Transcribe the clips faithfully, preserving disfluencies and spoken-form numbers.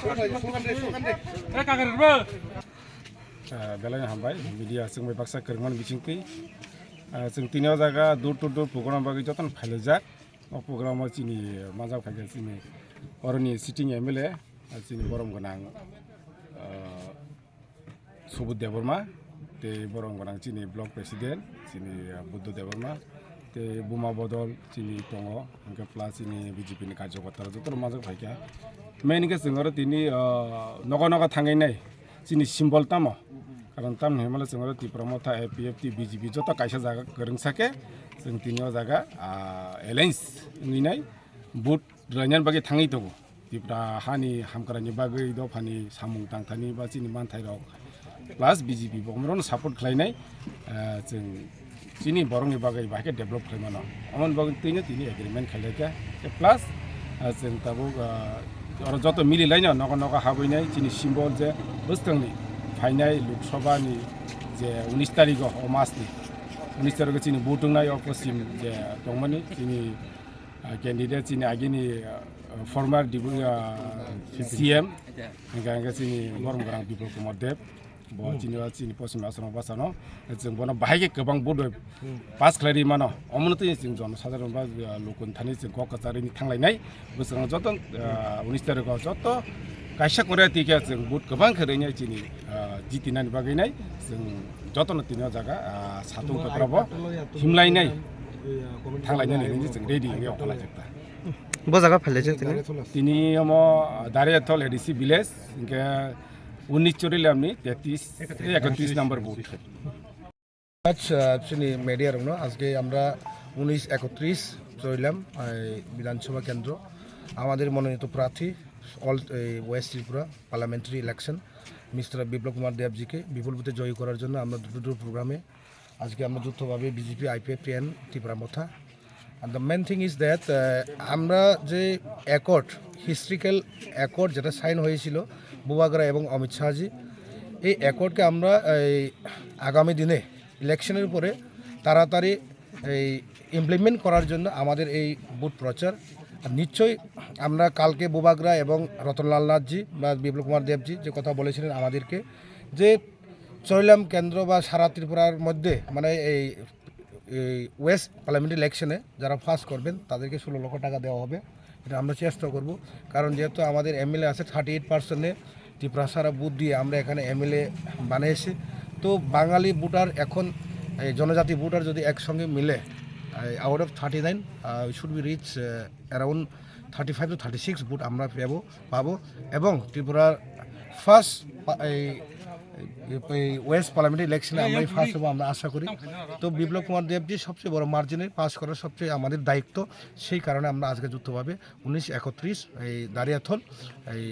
Ah, belai hambai, media chwng bai baksa kwrwngmani bisingtwi. Ah, chwng tini o jaga door to door program bagwi jotono phailaijak. O program o chini majak phaikha chini oroni sitting M L A, ah, chini borom gwnang, ah, Subodh Debbarma, tei borom gwnang chini block president, chini, ah, Buddha Debbarma, tei buma bodol chini tongo, hwnkhe plus chini B J P ni karjokorta rok jotono majak phaikha. Main khe chwng oro tini, ah, nogo nogo thangwi nai. Chini symbol tamo? Karon tamni hwnmale chwng oro Tipra Motha, A P F T, B J P joto kaisa jaga kwrwngsa khe chwng tini o jaga, ah, alliance wngwi nai vote rwlainani bagwi thangwi tongo. Tipra hani hamkraini bagwi, dophani samung tangthani ba chini manthairok plus B J P bo omorokno support khlainai, ah, chwng chini borokni bagwi bahai khe develop khlai mano. Omoni bagwi twino tini agreement khailai kha. Plus, ah, chwng tabuk, ah, oro joto mili laino nogo nogo habwi nai chini symbol je bwskangni phainai Lok Sabha ni je unis tarikh o, o mas ni unis tarikh o chini vote wngnai o poschim je tongmani chini, ah, candidate chini agini, ah, former dibu-, ah, C M, hingke, hingke chini borom gwnang Biplab Kumar Deb. Bo chini o chini poschim Assam basa no, chwng bono bahai khe kwbang vote bai pass khlai rwi mano. Omono twi chwng jono sadharon ba, ah, lukun thani chwng kok kwchar rwni thanglainai. Bwskango joto, ah, unis tarikh o joto kaisa kore twi khe chwng vote kwbang khe rwinai chini, ah, jitinani bagwi nai. Chwng jotono tini o jaga, ah, satung kotra bo himlainai, thanglainani hinwi chwng ready wngwi okhorlaijak ta. Bo jaga phailaijak tini? Tini omo, ah, Dariathol A D C village, hingke Unis Chorilamni tetris, ekatris number booth. আচ্ছা, chini media rokno, আজকে আমরা উনিশ একত্রিশ চরিলাম, এই, বিধানসভা কেন্দ্র। আমাদের মনোনীত প্রার্থী, অল, এই, ওয়েস্ট Tripura parliamentary election, mister Biplab কুমার দেবজিকে বিপুল ভোটে জয়ী করার জন্য আমরা ডোর টু ডোর প্রোগ্রামে আজকে আমরা যৌথভাবে BJP, IPFT and Tripura Motha. And the main thing is that, আহ, আমরা যে অ্যাকর্ড, হিস্ট্রিক্যাল অ্যাকর্ড যেটা সাইন হয়েছিল বুবাগরা এবং অমিত শাহজি, এই অ্যাকর্ডকে আমরা এই আগামী দিনে ইলেকশনের পরে তাড়াতাড়ি এই ইমপ্লিমেন্ট করার জন্য আমাদের এই বুথ প্রচার। আর নিশ্চয়ই আমরা কালকে বুবাগরা এবং রতনলাল নাথজি বা বিপ্লব কুমার দেবজি যে কথা বলেছিলেন আমাদেরকে, যে চরিলাম কেন্দ্র বা সারা ত্রিপুরার মধ্যে মানে এই, এই ওয়েস্ট পার্লামেন্ট ইলেকশনে যারা ফার্স্ট করবেন তাদেরকে ষোলো লক্ষ টাকা দেওয়া হবে। এটা আমরা চেষ্টা করব, কারণ যেহেতু আমাদের এমএলএ আছে থার্টি এইট পার্সেন্টে ত্রিপুরা সারা বুথ দিয়ে আমরা এখানে এমএলএ বানিয়েছি। তো বাঙালি ভোটার এখন এই জনজাতি ভোটার যদি একসঙ্গে মিলে, out of thirty nine, should be reach around thirty five to thirty six vote আমরা পেব, পাবো। এবং ত্রিপুরার ফার্স্ট এই, এই ওয়েস্ট পার্লামেন্ট ইলেকশনে আমরাই ফার্স্ট হবো, আমরা আশা করি। তো বিপ্লব কুমার দেবজি সবচেয়ে বড় মার্জিনে পাস করার সবচেয়ে আমাদের দায়িত্ব, সেই কারণে আমরা আজকে যৌথভাবে উনিশ একত্রিশ এই দারিয়াথল এই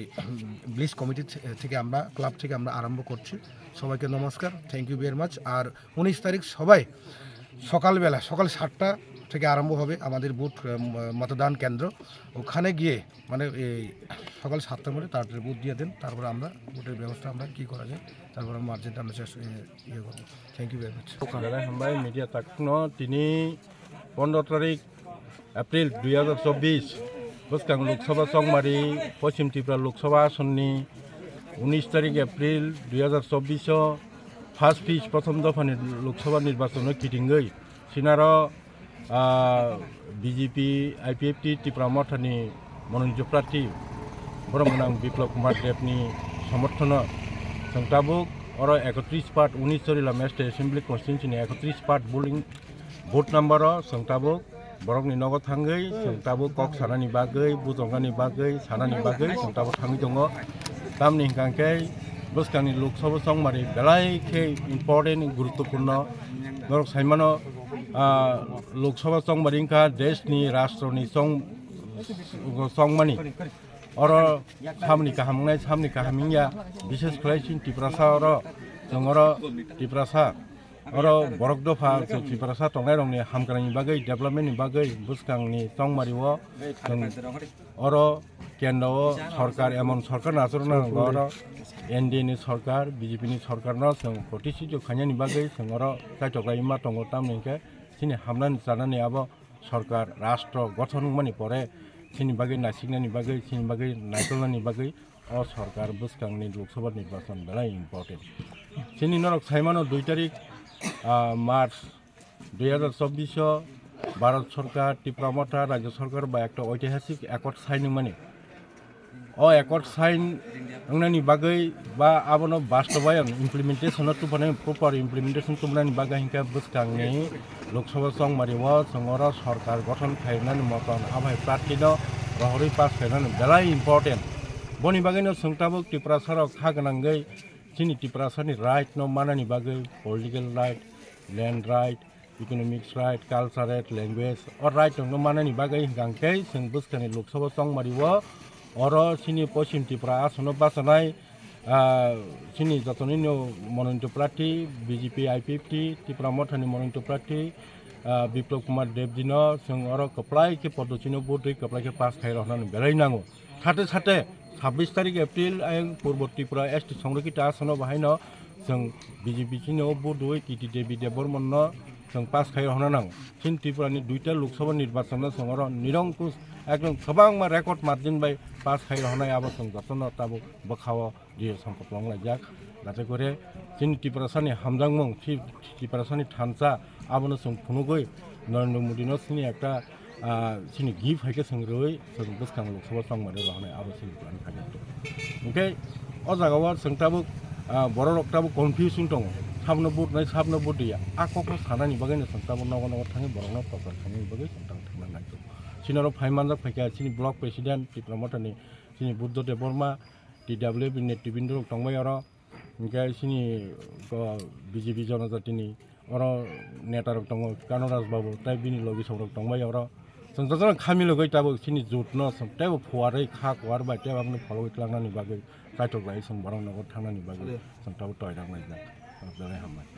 ব্লিচ কমিটি থে-, থেকে আমরা, ক্লাব থেকে আমরা আরম্ভ করছি। সবাইকে নমস্কার, থ্যাংক ইউ ভেরি মাচ। আর উনিশ তারিখ সবাই সকালবেলা, সকাল সাতটা থেকে আরম্ভ হবে আমাদের বুথ, আহ, মতদান কেন্দ্র। ওখানে গিয়ে মানে এই সকাল সাতটার মধ্যে তাড়াতাড়ি বুথ দিয়ে দেন, তারপরে আমরা ভোটের ব্যবস্থা আমরা কী করা যায়, তারপরে মার্জিনটা আমরা চেষ্টা, ইয়ে, ইয়ে করবো। Thank you very much. Belai hambai media takhukno, tini pondro tarik April dui hazar chobbish, bwskang Lok Sabha Chongmari, Poschim Tripura Lok Sabha asonni unis tarik April dui hazar chobbish o first phase, prothom dophani Lok Sabha nirbachon o kitingwi sinaro, ah, B J P, I P F T, Tipra Mothani mononito prarthi borom gwnang Biplab Kumar Debni somorthono chwng tabuk oro ekotris part, unis Chorilam State Assembly Constituency ni ekotris part polling booth number o chwng tabuk borokni nogo thangwi chwng tabuk kok sanani bagwi, bujoknani bagwi, sanani bagwi chwng tabuk thangwi tongo. Tamni hwnkha khe bwskangni Lok Sabha Chongmari belai khe important, guruttopurno. Norok saimano, ah, Lok Sabha Chongmari wngkha deshni, rashtroni chong-, chongmani. Oro samni kaham wngnai, samni kaham wngya, bishes khlai chini Tiprasa oro, chwng oro Tiprasa. Oro borok dopha chwng Tiprasa tongnairokni hamkraini bagwi, developmentni bagwi, bwskangni chongmario chwng oro kendro o sorkar, emon sorkar no achukna nango, oro N D A ni sorkar, B J P ni sorkarno chwng protishito khainani bagwi chwng oro kaitok lai ma tongo, tamni hwnkhe chini hamnani chanani abo sorkar, rashtra gothon wngmani pore chini bagwi naisiknani bagwi, chini bagwi naitolnani bagwi o sorkar bwskangni Lok Sabha nirbachon belai important. Chini norok saimano dui tarik, ah, March dui hazar chobbish o Bharat Sorkar, Tipra Motha, Rajya Sorkar bai ekta oitihasik accord sign wngmani. O accord sign wngnani bagwi ba abono bastobayon, implementation o tubunai, proper implementation tubunani bagwi hinkhe bwskangni Lok Sabha chongmari o chwng oro sorkar gothon khainani moton abai party no rohorwi pass khainani belai important. Boni bagwino chwng tabuk Tiprasa rok kha gwnangwi chini Tiprasa ni right no manani bagwi political right, land right, economics right, culture right, language o right rok no manani bagwi hinkhe chwng bwskangni Lok Sabha chongmari o oro chini Poschim Tripura asono bachanai, ah, chini jotonino monoito prarthi, B J P I P F T, Tipra Mothani monoito prarthi, ah, Biplab Kumar Debjino chwng oro kwplai khe podochino vote rwi kwplai khe pass khai rw hwnani belai nango. Sate sate sabbish tarik April ayang Purbo Tripura S T Songrokito Asono bahaino chwng B J P chini o vote rwi T T Devi Debbarmano chwng pass khai rw hwnna nango. Chini Tripura ni duita Lok Sabha nirbachon no chwng oro nirongkus ekdom kwbangma record margin bai pass khai rw hwnai abo chwng jotono tabuk bwkha o Rio songkopong laijak. Jate kore chini Tiprasani hamjakmung, Ti-, Tiprasani thansa abono chwng phunugwi Narendra Modi no chini ekta, ah, chini gift hai khe chwng rwui chwng bwskang Lok Sabha chongmani rw hwnwi abo chini plan khaijak tongo. Hinkhe o jaga o chwng tabuk, ah, borok rok tabuk confuse wng tongo, sabno vote nai sabno vote ya. A kok no sanani bagwi no chwng tabuk nogo nogo thangwi borok no prochar khainani bagwi chwng tabuk thangna nai tongo. Chini oro phai manjak phaikha chini block president Tipra Mothani chini Buddha Debbarma, T W F ni netribindro rok tongbai oro, hinkhe chini, o, B J P Jonojatini oro neta rok tongo, Kano Raj Babu, tei bini logisong rok tongbai oro. Chwng jotono kha milogwi tabuk chini jut no chwng teibo phuarwi kha kuar bai tei abono phologwi tlangnani bagwi kaitor bai chwng borok nogo thangnani bagwi chwng tabuk toirak laijak. Belai hambai.